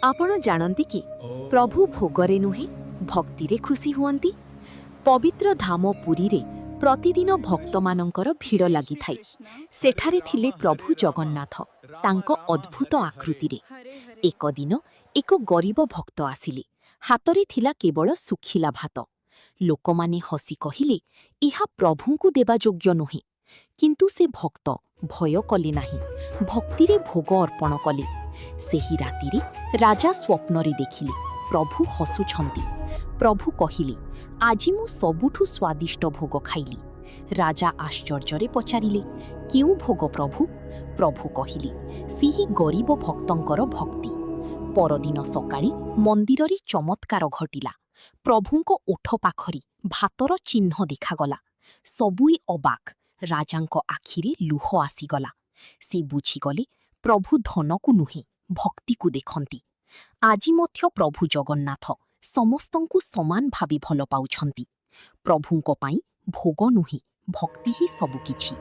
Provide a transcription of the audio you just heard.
ଆପଣ ଜାଣନ୍ତି କି, ପ୍ରଭୁ ଭୋଗରେ ନୁହେଁ, ଭକ୍ତିରେ ଖୁସି ହୁଅନ୍ତି? ପବିତ୍ର ଧାମ ପୁରୀରେ ପ୍ରତିଦିନ ଭକ୍ତମାନଙ୍କର ଭିଡ଼ ଲାଗିଥାଏ। ସେଠାରେ ଥିଲେ ପ୍ରଭୁ ଜଗନ୍ନାଥ, ତାଙ୍କ ଅଦ୍ଭୁତ ଆକୃତିରେ। ଏକ ଦିନ ଏକ ଗରିବ ଭକ୍ତ ଆସିଲେ। ହାତରେ ଥିଲା କେବଳ ଶୁଖିଲା ଭାତ। ଲୋକମାନେ ହସି କହିଲେ, ଏହା ପ୍ରଭୁଙ୍କୁ ଦେବା ଯୋଗ୍ୟ ନୁହେଁ। କିନ୍ତୁ ସେ ଭକ୍ତ ଭୟ କଲେ ନାହିଁ, ଭକ୍ତିରେ ଭୋଗ ଅର୍ପଣ କଲେ। ସେହି ରାତିରେ ରାଜା ସ୍ୱପ୍ନରେ ଦେଖିଲେ, ପ୍ରଭୁ ହସୁଛନ୍ତି। ପ୍ରଭୁ କହିଲେ, ଆଜି ମୁଁ ସବୁଠୁ ସ୍ୱାଦିଷ୍ଟ ଭୋଗ ଖାଇଲି। ରାଜା ଆଶ୍ଚର୍ଯ୍ୟରେ ପଚାରିଲେ, କେଉଁ ଭୋଗ ପ୍ରଭୁ? ପ୍ରଭୁ କହିଲେ, ସେହି ଗରିବ ଭକ୍ତଙ୍କର ଭକ୍ତି। ପରଦିନ ସକାଳେ ମନ୍ଦିରରେ ଚମତ୍କାର ଘଟିଲା। ପ୍ରଭୁଙ୍କ ଓଠ ପାଖରେ ଭାତର ଚିହ୍ନ ଦେଖାଗଲା। ସବୁଇ ଅବାକ୍। ରାଜାଙ୍କ ଆଖିରେ ଲୁହ ଆସିଗଲା। ସେ ବୁଝିଗଲେ, ପ୍ରଭୁ ଧନକୁ ନୁହେଁ, ଭକ୍ତିକୁ ଦେଖନ୍ତି। ଆଜି ମଧ୍ୟ ପ୍ରଭୁ ଜଗନ୍ନାଥ ସମସ୍ତଙ୍କୁ ସମାନ ଭାବେ ଭଲ ପାଉଛନ୍ତି। ପ୍ରଭୁଙ୍କ ପାଇଁ ଭୋଗ ନୁହେଁ, ଭକ୍ତି ହିଁ ସବୁକିଛି।